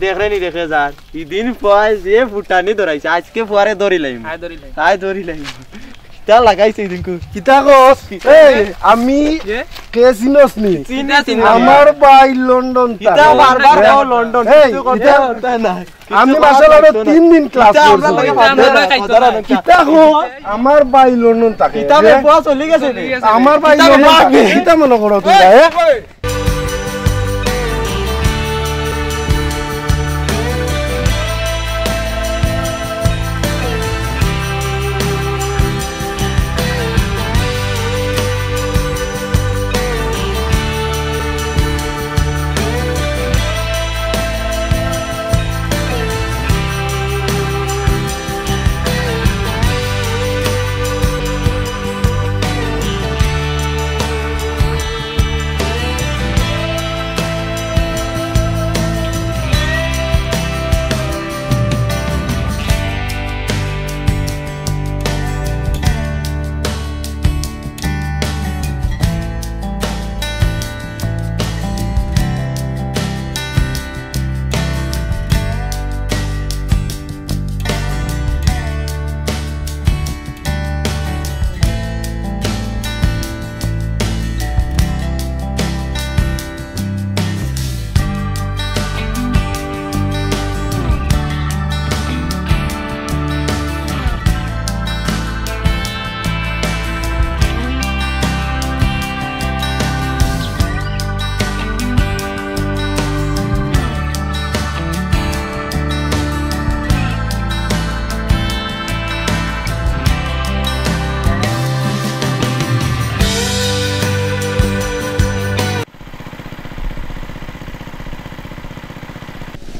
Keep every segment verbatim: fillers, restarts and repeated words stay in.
দেখরে নি দেখে যার, ইদিন পুয়ায় যে ফুটানি ধরাইছে, আইজকে পুয়ারে ধরিলাইমু। আয় ধরিলাইমু। আয় ধরিলাইমু। কিতা লাগাইছে ইদিনকু? কিতা কস? এই, আমি কে চিনস নি? চিনি, চিনি। আমার ভাই লন্ডন কিতা থাকে। বারবার কও লন্ডন? এই, কিতা? আমি মাশাআল্লাহ তিন দিন ক্লাস করছি। কিতা কস? আমার ভাই লন্ডন থাকে। কিতা রে? আমার ভাই লন্ডন থাকে। কিতা মনে করো তুমি, এ?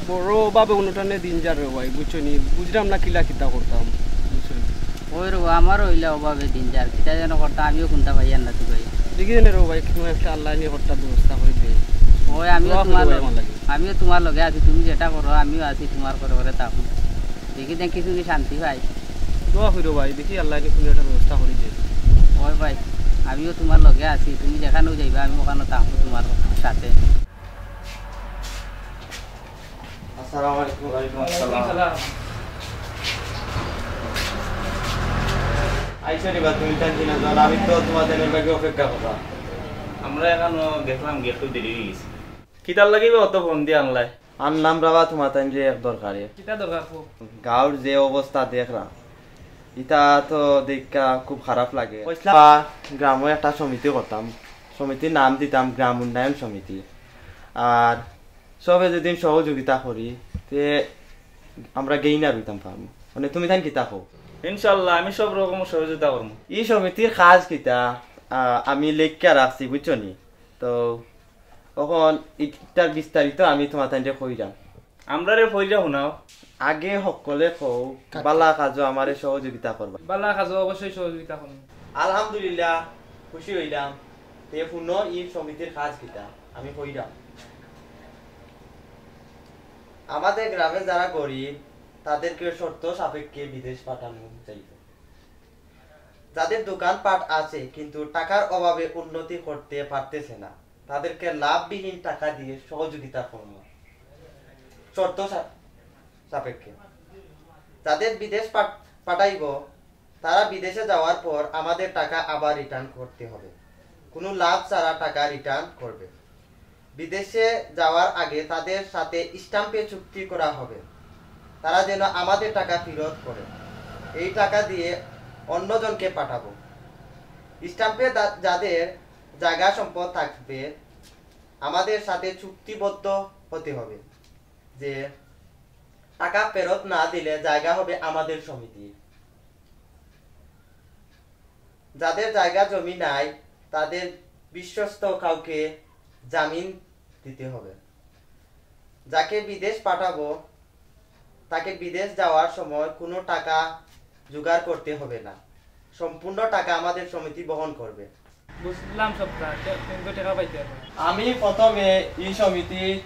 বড় অভাবে অনটনে দিন যার রে ভাই, বুঝছো নি? বুঝলাম না কিলা কিতা করতাম, বুঝছো নি? ওই রে, আমারও অইলা অভাবে দিন যার, কিতা যেন করতাম, আমিও কুনতা পাইয়ার না তো ভাই। দেখি জানি রে ভাই, কুনু একটা আল্লায় নি একটা ব্যবস্থা করি দে। ওই আমিও দোয়া করি তুমার ভাই লগে, আমার লাগি। আমিও তুমার লগে আছি, তুমি যেটা করো আমিও আছি তুমার করে করে থাকো। দেখি দেখ কিছু কি শান্তি পাই। দোয়া করি ভাই, দেখি আল্লায় নি কুনু একটা ব্যবস্থা করি দে। ওই ভাই, আমিও তুমার লগে আছি, তুমি যেখানেও যাইবা আমি ওখানে থাকবো তুমার সাথে। আসসালামু আলাইকুম। ওয়ালাইকুম আসসালাম। আইছো নি বা তুমি তান তিনজন? আমি তো তুমার তানর লাগি অপেক্ষা করলাম। আমরা এখানো দেখলাম গেটও দেরি অই গেছে। কিতার লাগি বা অত ফোন দিয়া আনলায়? আনলাম রে বা তুমার তানরে এক দরকারে। কিতা দরকার কও? গাঁওর যে অবস্থা দেখরাম, ইতা তো দেখিয়া খুব খারাপ লাগে। কইছলাম বা গ্রামো একটা সমিতি করতাম, সমিতির নাম দিতাম গ্রাম উন্নয়ন সমিতি। আর সবে যদি সহযোগিতা করি, তে আমরা gainer অইতাম পারমু। মানে, তুমি তাইন কিতা কও? ইনশাআল্লাহ, আমি সব রকম সহযোগিতা করমু। ই সমিতির কাজ কিতা, আহ, আমি লেখিয়া রাখছি, বুঝছো নি? তো অখন ইটার বিস্তারিত আমি তুমার তানরে কইরাম। আমরারে পইলা হুনাও। আগে হক্কলে কও, বালা কাজো আমারে সহযোগিতা করবা। বালা কাজো অবশ্যই সহযোগিতা করমু। আলহামদুলিল্লাহ, খুশি অইলাম। তে হুনো, ই সমিতির কাজ কিতা? আমি কইরাম। আমাদের গ্রামে যারা গরিব, তাদেরকে শর্ত সাপেক্ষে বিদেশ পাঠানো যাইব। যাদের দোকানপাট আছে, কিন্তু টাকার অভাবে উন্নতি করতে পারতেছে না, তাদেরকে লাভবিহীন টাকা দিয়ে সহযোগিতা করব শর্ত সা-, সাপেক্ষে। যাদের বিদেশ পাঠ-, পাঠাইব, তারা বিদেশে যাওয়ার পর আমাদের টাকা আবার রিটার্ন করতে হবে। কোনো লাভ ছাড়া টাকা রিটার্ন করবে। বিদেশে যাওয়ার আগে তাদের সাথে স্ট্যাম্পে চুক্তি করা হবে, তারা যেন আমাদের টাকা ফেরত করে। এই টাকা দিয়ে অন্যজনকে পাঠাবো। স্ট্যাম্পে দা-, যাদের জায়গা সম্পদ থাকবে, আমাদের সাথে চুক্তিবদ্ধ হতে হবে যে টাকা ফেরত না দিলে জায়গা হবে আমাদের সমিতির। যাদের জায়গা জমি নাই, তাদের বিশ্বস্ত কাউকে জামিন দিতে হবে। যাকে বিদেশ পাঠাবো, তাকে বিদেশ যাওয়ার সময় কোনো টাকা জোগাড় করতে হবে না, সম্পূর্ণ টাকা আমাদের সমিতি বহন করবে। বুঝলাম সবটা, তে-, তুমি তো টাকা পাইতে পারবে। আমি প্রথমে এই সমিতির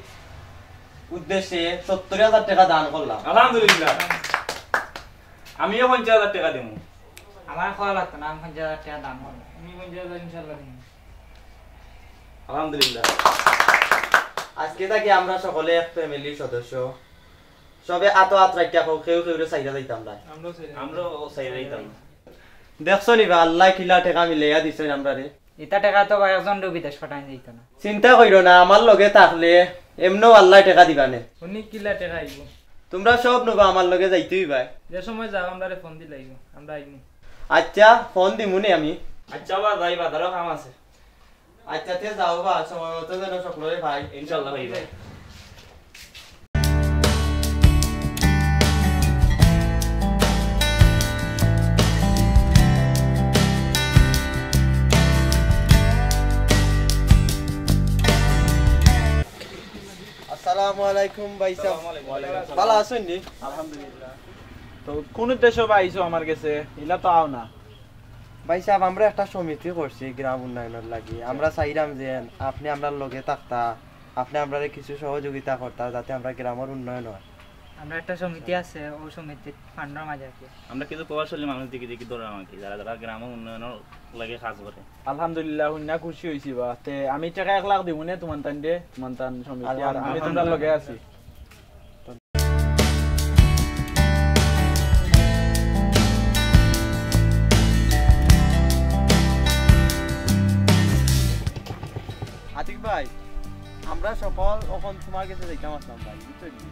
উদ্দেশ্যে সত্তর হাজার টাকা দান করলাম। আলহামদুলিল্লাহ। আমিও পঞ্চাশ হাজার টাকা দিমু। আমার কওয়া লাগতো না, আমি পঞ্চাশ হাজার টাকা দান করলাম। আমি পঞ্চাশ হাজার ইনশাআল্লাহ দিমু। আলহামদুলিল্লাহ। আজকে থাকি আমরা সকলে এক ফ্যামিলির সদস্য। সবে আতো আত রাখিয়া কও, কেউ কেউরে ছাড়িয়া যাইতাম নায়। আমরাও ছাড়িয়া যাইতাম। দেখছো নি বা, আল্লায় কিলা টেকা মিলাইয়া দিছইন আমরারে। ইতা টেকা তো বা একজনরেও বিদেশ পাঠাইন যাইতো না। চিন্তা করিও না, আমার লগে থাকলে এমনেও আল্লায় টেকা দিবা নে। হুনি কিলা টেকা আইবো? তুমরা সব নু বা আমার লগে যাইতে অইবায়। যে সময় যাও আমরারে ফোন দিলাইও, আমরা আইমু। আচ্ছা, ফোন দিমু নে আমি। আচ্ছা বা, যাই বা, ধরো কাম আছে। আচ্ছা, তে যাও বা, সময় মতো যেন সকলরে পাই। ইনশাআল্লাহ ভাই, ভাই। আসসালামু আলাইকুম ভাই সাহেব। ওয়ালাইকুম আসসালাম। ভালা আছইন নি? আলহামদুলিল্লাহ। তো কোন উদ্দেশ্যে বা আইছো আমার গেছে? ইলা তো আও না। ভাই সাহেব, আমরা একটা সমিতি করছি গ্রাম উন্নয়নর লাগি। আমরা চাইরাম যে আপনে আমরার লগে থাকতা, আপনে আমরারে কিছু সহযোগিতা করতা, যাতে আমরার গ্রামর উন্নয়ন অয়। আমরা একটা সমিতি আছে, অউ সমিতির ফান্ডর মাঝে আর কি। আমরা কিছু প্রভাবশালী মানুষ দেখি দেখি ধরলাম আর কি, যারা যারা গ্রামর উন্নয়নর লাগি কাজ করে। আলহামদুলিল্লাহ, হুনিয়া খুশি অইছি বা। তে আমি টেকা এক লাখ দিমু নে তুমার তাইনরে, তুমার তান সমিতি, আর আমি তুমরার লগে আছি। আতিক ভাই, আমরা সকল অখন তুমার গেছে যাইতাম আছলাম ভাই, বুঝছো নি?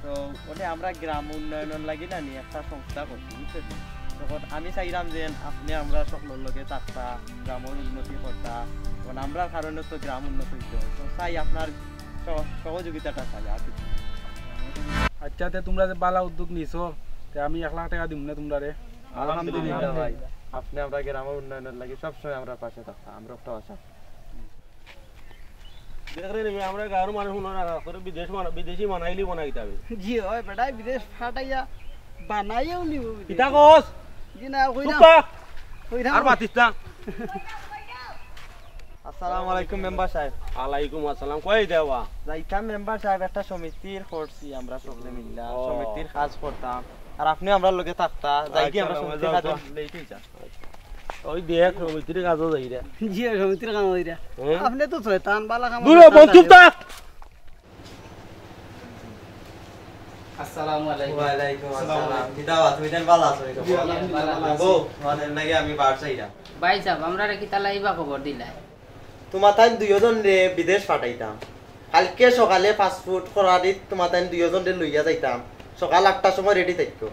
তো অনে আমরা গ্রাম উন্নয়নর লাগি না নি একটা সংস্থা করছি, বুঝছো নি? তখন আমি চাইরাম যে আপনে আমরার সকলর লগে থাকতা, গ্রামর উন্নতি করতা, কারণ আমরার কারণে তো গ্রাম উন্নত অইতো। তো চাই আপনার সহ-, সহযোগিতাটা চাই, আর কিছু না। আচ্ছা, তে তুমরা যে ভালা উদ্যোগ নিছো, তে আমি এক লাখ টেকা দিমু নে তুমরারে। আলহামদুলিল্লাহ ভাই, আপনে আমরার গ্রামর উন্নয়নর লাগি সবসময় আমরার পাশে থাকতা, আমরার একটা আশা। দেখরে নিবি, আমরা গাঁওর মানুষ হুনো না, করে বিদেশ মানা-, বিদেশি মানাইলি বানাইতে হবে। জি অয়, বেটায় বিদেশ ফাটাইয়া বানাইয়াও নিবো বিদেশ। কিতা কস? জি না, কইরাম। চুপ থাক। কইরাম। আর মাতিস না। আসসালামু আলাইকুম মেম্বার সাহেব। আলাইকুম আসসালাম। কই দেওয়া? যাইতাম মেম্বার সাহেব, একটা সমিতির করছি আমরা সকলে মিল্লা, ও। সমিতির কাজ করতাম। আর আপনে আমরার লগে থাকতা, যাই কি আমরা আচ্ছা, সমিতির যাও, কাজে যাও। লেট অই যায়। ওই দেখ, সমিতির কাজও যাইরা। জি, সমিতির কাজও যাইরা। হ্যাঁ? আপনে তো শয়তান, বালা কাম দূরে করতে বল, চুপ থাক। আসসালামু আলাইকুম। ওয়ালাইকুম আসসালাম। কিতা বা, তুমি তাইন বালা আছো নি? জি, আলহামদুলিল্লাহ, বালা আছি। বউ, তোমাদের নাকি আমি বার চাইলাম। ভাই সাহেব, আমরারে কিতা লাগি বা খবর দিলায়? তুমার তাইন দুইওজনরে বিদেশ পাঠাইতাম। কালকে সকালে পাসপোর্ট করাদিত তুমার তাইন দুইওজনরে লইয়া যাইতাম। সকাল আটটার সময় রেডি থাকতো।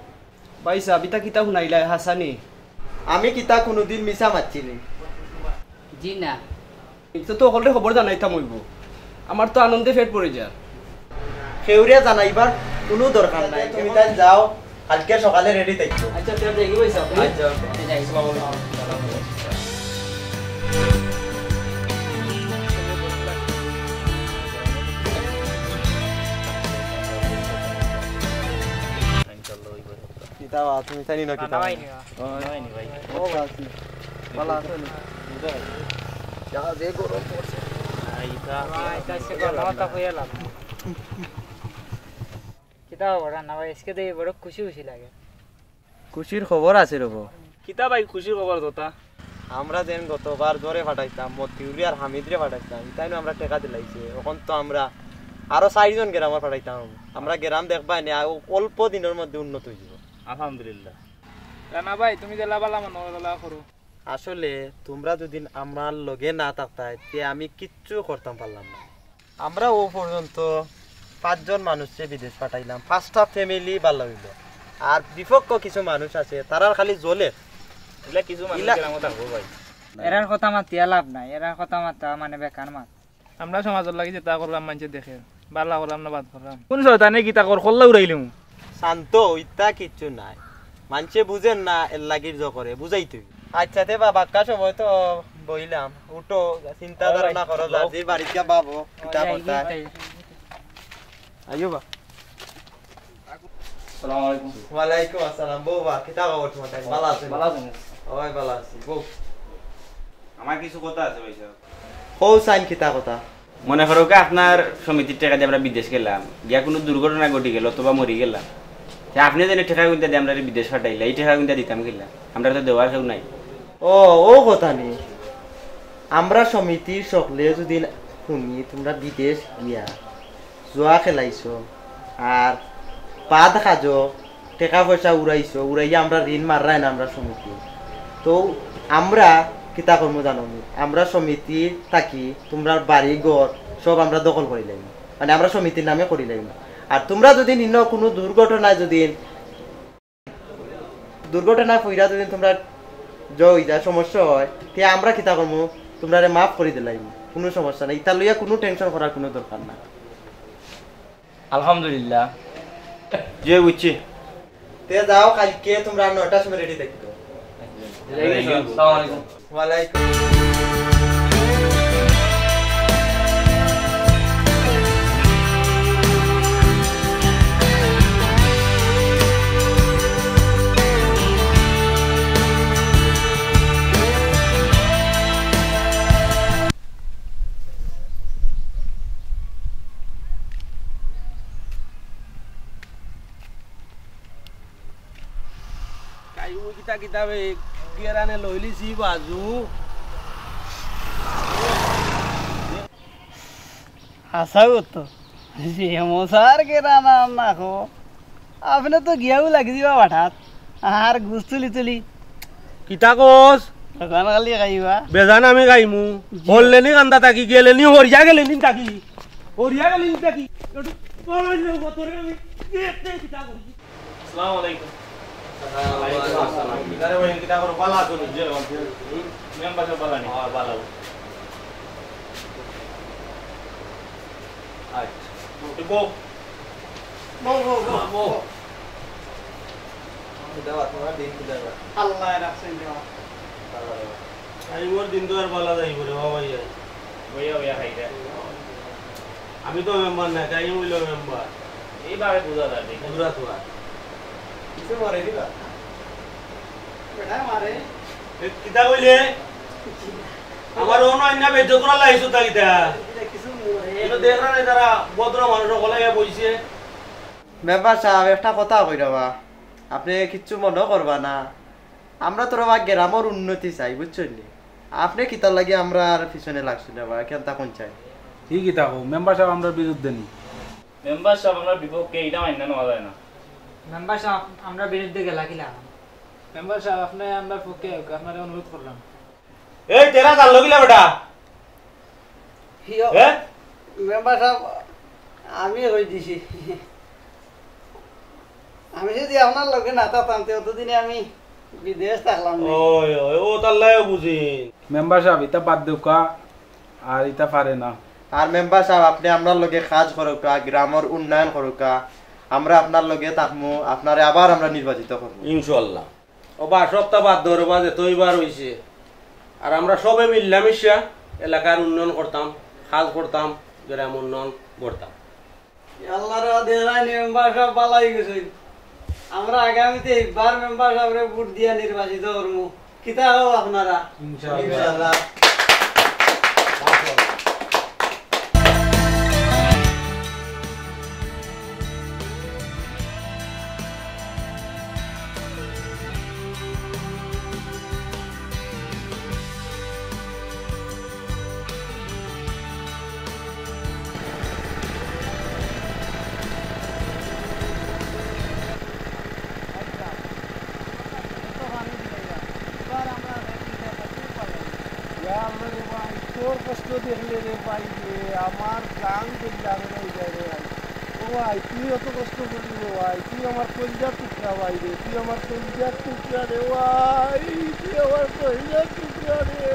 ভাই সাহেব, ইতা কিতা হুনাইলায়, হাছা নি? আমি কিতা কুনুদিন মিছা মাতছি নি? জি না। ইতা তো হকলরে খবর জানাইতাম অইবো। আমার তো আনন্দে পেট ভরি যার। কেউরে জানাইবার কুনু দরকার নাই। তুমি তাইন যাও, কালকে সকালে রেডি থাকো। আচ্ছা, তে যাই ভাই সাহেব। আচ্ছা, ওকে। তে যাই। আসসালামু আলাইকুম। ইনশাআল্লাহ অইবো। কিতা বা, তুমি তাইন না কিতা? না, না, না। ও ভাই। আচ্ছা, আছি। ভালা আছো নি? যা যে গরম পড়ছে। না, ইটা ভাই, ইটা সে গরম, তা হইয়া লাভ নাই। কিতা খবর না ভাই, আজকে দেখি বড় খুশি খুশি লাগে। খুশির খবর আছে রে বা। কিতা ভাই খুশির খবর তোতা? আমরা যেন গতবার জরে ফাটাইতাম, মতিউরি আর হামিদরে ফাটাইতাম, ইতাইনও আমরা টেকা দিলাইছে। অখন তো আমরা আরো চাইরজন গ্রামর ফাটাইতাম। আমরা গ্রাম দেখবায় নি, আ-, অল্প দিনর মধ্যে উন্নত অইযিবো। আলহামদুলিল্লাহ। রানা ভাই, তুমি যেলা বালা মনো অয় অলা করো। আসলে তুমরা যুদি আমার লগে না থাকতায়, তে আমি কিচ্ছু করতাম পারলাম না। আমরা অউ পর্যন্ত পাঁচজন মানুষরে বিদেশ পাঠাইলাম, পাঁচটা family বালা অইলো। আর বিপক্ষ কিছু মানুষ আছে, তারার খালি জ্বলের। ইলা কিছু মানুষ ইলা গ্রামো থাকবো ভাই। এরার কথা মাতিয়া লাভ নাই, এরার কথা মাতা মানে বেকার মাত। আমরা সমাজর লাগি যেতা করলাম, মানষে দেখের, বালা করলাম না বাদ করলাম। কুন শয়তানে কিতা কর, কল্লা উড়াইলিমু। শান্ত, ইতা কিচ্ছু নাই। মানষে বুঝের না, এর লাগি জ করে, বুঝাইতে অইবো। আচ্ছা, তে বা, বাক্কা সময় তো বইলাম, উঠো, চিন্তা ধারণা করো, যার যার বাড়িত গিয়া ভাবো, কিতা করতা। আইও বা। আসসালামু আলাইকুম। ওয়ালাইকুম আসসালাম। বউ বা, কিতা খবর তুমার? বালা আছো? বালা আছো? ওই বালা আছি। বউ। আমার কিছু কথা আছে ভাই সাহেব। কও চাইন কিতা কথা? মনে করো কি আপনার সমিতির টেকা দি আমরা বিদেশ গেলাম, গিয়া কুনু দুর্ঘটনা ঘটি গেল অথবা মরি গেলাম, তে আপনে যেন টেকা গুনতা দি আমরারে বিদেশ পাঠাইলা, ই টেকা গুনতা দিতাম কিলা? আমরার তো দেওয়ার কেউ নাই। ও, অউ কথা নি। আমরা সমিতির সকলে যুদি হুনি তুমরা বিদেশ গিয়া জুয়া খেলাইছো, আর বাদ কাজো টেকা পয়সা উড়াইছো, উড়াইয়া আমরা ঋণ মাররায় না আমরা সমিতি। তো আমরা কিতা করমু জানো নি? আমরা সমিতি থাকি তুমরার বাড়ি ঘর সব আমরা দখল করিলাইমু, মানে আমরা সমিতির নামে করিলাইমু। আর তুমরা যদি নিন কোনো দুর্ঘটনায় যদি দুর্ঘটনায় পইরা যদি তুমরার জ অই যায়, সমস্যা হয়, তে আমরা কিতা করমু? তুমরারে মাফ করি দিলাইমু, কোনো সমস্যা নাই। ইতা লইয়া কোনো টেনশন করার কোনো দরকার না। আলহামদুলিল্লাহ। জি, বুঝছি। তে যাও, কালকে তুমরা নয়টার সময় রেডি থাকিও। আসসালামু আলাইকুম। ওয়ালাইকুম। কাইমু কিতা কিতা বে, গেরানে লইলিছি বাজু। হাছাউ তো। যে মশার গেরান আর না খো। আপনে তো গিয়াউ লাগি দিবা বাটাত। আর গুছ তুলি তুলি। কিতা কস? বেজান খালি খাইবা। বেজান আমি খাইমু। জি। হরলেনি কান্দা থাকি, গেলেনি হরিয়া গেলেনি থাকি। হরিয়া গেলেনি থাকি। একটু বড় হইলে কত রে আমি দেখতে কিতা করি। আসসালামু আলাইকুম। ওয়ালাইকুম আসসালাম। আরে ভাই, কিতা করো? ভালা আছো নি? জি, আলহামদুলিল্লাহ। মেম্বার সাব ভালা নি? হ্যাঁ, ভালা। আচ্ছা। তুই বউ। বউ, বউ, বউ, বউ। কিতা বা, তুমার দিন কিতা বা? আল্লায় রাখছইন দেওয়া। ভালা, ভালা। আইজ মোর দিন তো আর ভালা যাইবো রে বাবা, ইয়া। বইয়া বইয়া খাই রে। আমি তো মেম্বার না, কাইম অইলো মেম্বার। এইভাবে বুঝা যায়, দেখি। বুঝরা তো আর। কিছু মরে দিবা। বেটা মারে। এ, কিতা কইলে? আমার অন্য আইনা বেজ্জত করার লাগি সুতা কিতা? কিছু মরে। এটা দেখরা না, তারা ভদ্র মানুষ অকলে ইয়া বইছে। মেম্বার সাব, একটা কথা কইরাম বা, আপনে কিচ্ছু মনো করবা না। আমরা তো রে বা গেরামর উন্নতি চাই, বুঝছইন নি? আপনে কিতার লাগি আমরার পিছনে লাগছইন রে বা, কেনতা কুন চাই? ই কিতা কও, মেম্বার সাব আমরার বিরুদ্ধে নি? মেম্বার সাব আমরার বিপক্ষে, ইটা মাইন্না নেওয়া যায় না। মেম্বার সাব আমরার বিরুদ্ধে গেলা কিলা? মেম্বার সাব, আপনে আমরার পক্ষে আউক্কা, আপনারে অনুরোধ করলাম। এই, তেরা জানলো কিলা বেটা? ইয়ো, হ্যাঁ? মেম্বার সাব, আমি কই দিছি। আমি যদি আপনার লগে না থাকতাম, তে অতদিনে আমি বিদেশ থাকলাম নি। ওই, ওই, ও তার লাগে বুঝি। মেম্বার সাব, ইতা বাদ দেউক্কা, আর ইতা পারে না। আর মেম্বার সাব, আপনে আমরার লগে কাজ করউক্কা, গেরামর উন্নয়ন করউক্কা, আমরা আপনার লগে থাকমু, আপনারে আবার আমরা নির্বাচিত করমু। ইনশাআল্লাহ। ও বা, সবতা বাদ দেও রে বা, যেতই বার অইছে। আর আমরা সবে মিল্লা মিশা এলাকার উন্নয়ন করতাম, কাজ করতাম, গেরাম উন্নয়ন করতাম। আল্লাহ রে, দেখরায় নি মেম্বার সাব ভালা অই গেছইন। আমরা আগামীতে ইবার মেম্বার সাবরে ভোট দিয়া নির্বাচিত করমু। কিতা কও আপনারা? ইনশাআল্লাহ। ইনশাআল্লাহ। ইয়া আল্লাহ রে ভাই, তোর কষ্ট দেখলে রে ভাই রে, আমার জান গেল জানে রে ভাই। ও ভাই, তুই অত কষ্ট করলি রে ভাই, তুই আমার কলিজার টুকরা ভাই রে, তুই আমার কলিজার টুকরা রে ভাই, তুই আমার কলিজার টুকরা রে।